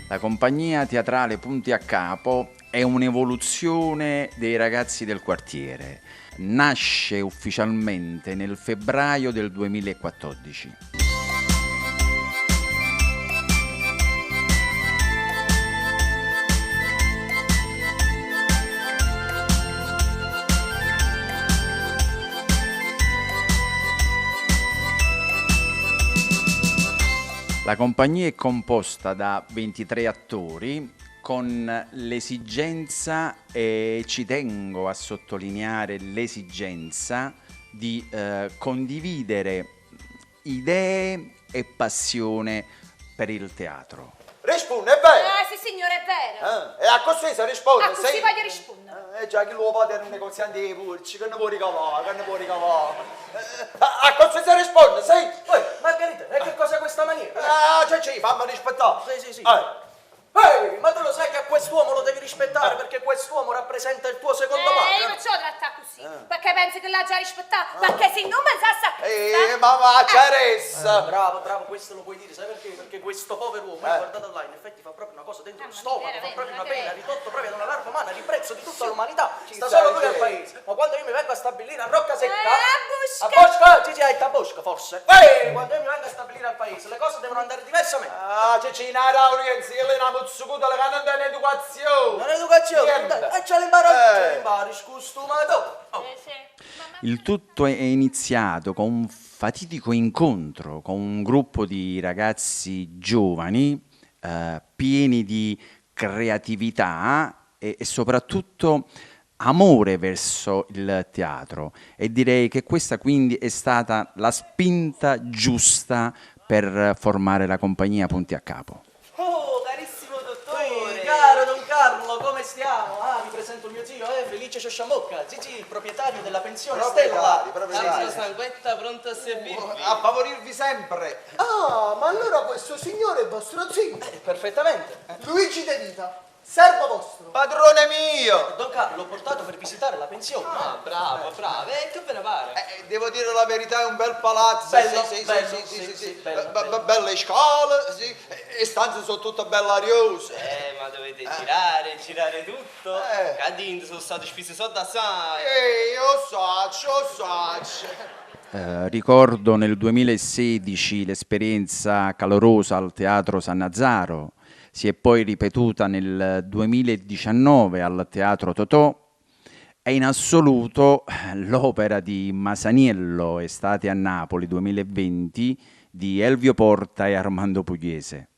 La compagnia teatrale Punti a Capo è un'evoluzione dei ragazzi del quartiere. Nasce ufficialmente nel febbraio del 2014. La compagnia è composta da 23 attori con l'esigenza, e ci tengo a sottolineare l'esigenza, di condividere idee e passione per il teatro. Risponde, è vero? Eh, sì signore, è vero. Eh, e accussì si risponde, Accussì sì? voglio rispondere. Eh già, chi lo padre è un negoziante di pulci, che ne può ricavare, che ne può ricavare. Accussì si risponde, sì? Uè, Margherita, e che cos'è questa maniera? Ah, cioè, sì, fammi rispettare. Sì, sì, sì. Eh. Ehi, ma tu lo sai che a quest'uomo lo devi rispettare perché quest'uomo rappresenta il tuo secondo padre? Io non ce lo tratta così, perché pensi che l'ha già rispettato, perché se non pensasse a questa... Ma va, c'è Bravo, bravo, questo lo puoi dire, sai perché? Perché questo povero uomo, Eh. guardate là, in effetti fa proprio una cosa dentro lo ma stomaco, fa veramente, proprio una ma pena, che- ridotto proprio ad una larva umana, riprezzo di tutta l'umanità. Sta Ci solo lui stai, al sì. paese. Ma quando io mi vengo a stabilire a Roccasecca... A Bosca. A Bosca? Sì, sì, a Bosca forse. Ehi, quando io mi vengo a stabilire al paese, le cose devono andare diversamente. Ah, c'è c'è una laurea, che lei una muzzucuta, le canna dell'educazione. Non è educazione, Niente. e ce l'imparo, ce Eh. l'impari, scostumato. Oh. Sì. Il tutto è iniziato con un fatidico incontro con un gruppo di ragazzi giovani, pieni di creatività e soprattutto amore verso il teatro, e direi che questa quindi è stata la spinta giusta per formare la compagnia Punti a Capo. Oh, carissimo dottore! Ehi, caro Don Carlo, come stiamo? Ah, vi presento mio zio, Felice Sciosciamocca, Gigi, il proprietario della pensione Proprietario, Stella. proprietario. Angelo Sanguetta pronto a servirvi. A favorirvi sempre. Ah, ma allora questo signore è vostro zio. Perfettamente. Luigi De Vita, servo vostro. Padrone mio! Don Carlo, l'ho portato per visitare la pensione. Ah, bravo, bravo. E che ve ne pare? Devo dire la verità, è un bel palazzo. Bello, sì, sì, bello, sì, sì, sì, sì, sì, sì. bello, bello. Belle scale, sì, e stanze sono tutte belle ariose. Ma dovete girare, girare tutto. Cadendo sono stato speso soldi assai. Io saccio, saccio. Ricordo nel 2016 l'esperienza calorosa al Teatro San Nazzaro, si è poi ripetuta nel 2019 al Teatro Totò e in assoluto l'opera di Masaniello, Estate a Napoli 2020, di Elvio Porta e Armando Pugliese.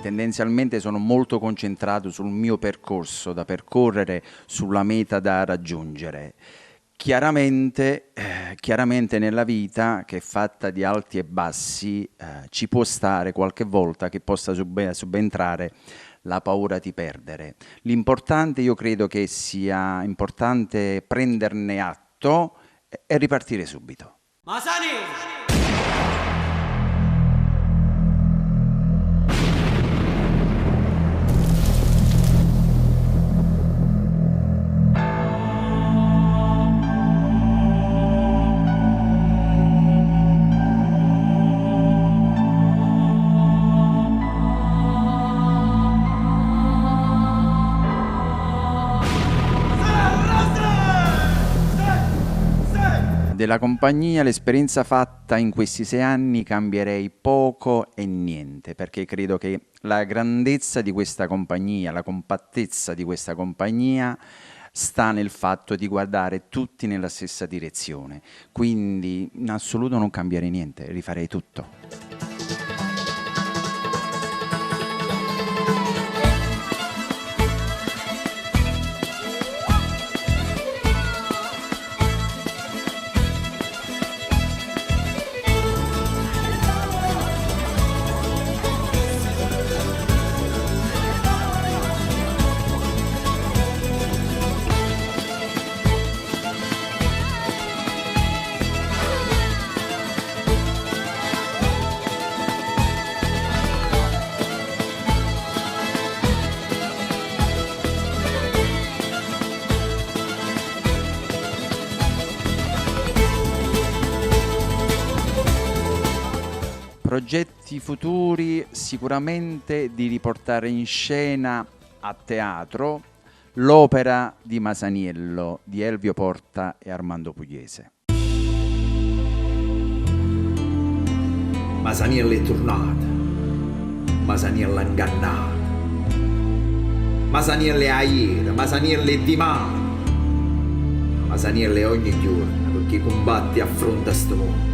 Tendenzialmente sono molto concentrato sul mio percorso da percorrere, sulla meta da raggiungere. Chiaramente, chiaramente nella vita, che è fatta di alti e bassi, ci può stare qualche volta che possa subentrare la paura di perdere. L'importante, io credo che sia importante prenderne atto e ripartire subito. Masani! Della compagnia, l'esperienza fatta in questi 6 anni, cambierei poco e niente, perché credo che la grandezza di questa compagnia, la compattezza di questa compagnia sta nel fatto di guardare tutti nella stessa direzione. Quindi in assoluto non cambierei niente, rifarei tutto. Progetti futuri, sicuramente di riportare in scena a teatro l'opera di Masaniello di Elvio Porta e Armando Pugliese. Masaniello è tornato, Masaniello è ingannato, Masaniello è ieri, Masaniello è di mano, Masaniello è ogni giorno perché combatte e affronta sto mondo.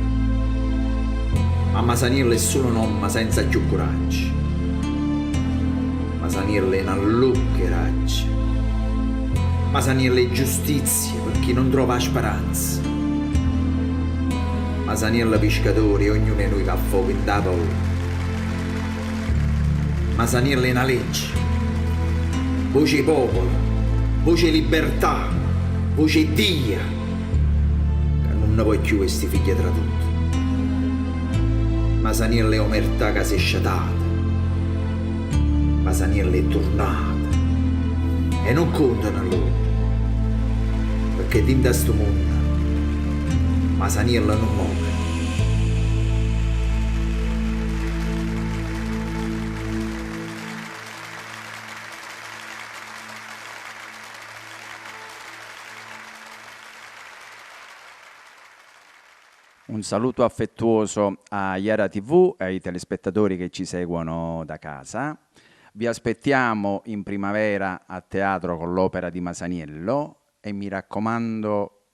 Ma Masaniello è solo un uomo senza più coraggio. Masaniello è una luccheraccia. Masaniello è giustizia per chi non trova speranza. Masaniello è pescatore e ognuno di noi va a fuoco in da paura. Masaniello è una legge. Voce popolo, voce libertà, voce Dio, che non ne può più questi figli tra tutti. Masaniello è omertà che si è sciatata. Masaniello è tornata. E non contano loro, perché dentro a sto mondo Masaniello non muore. Un saluto affettuoso a Iara TV e ai telespettatori che ci seguono da casa. Vi aspettiamo in primavera a teatro con l'opera di Masaniello e mi raccomando,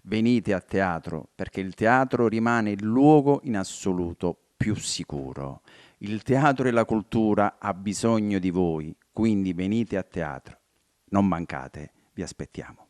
venite a teatro, perché il teatro rimane il luogo in assoluto più sicuro. Il teatro e la cultura ha bisogno di voi, quindi venite a teatro. Non mancate, vi aspettiamo.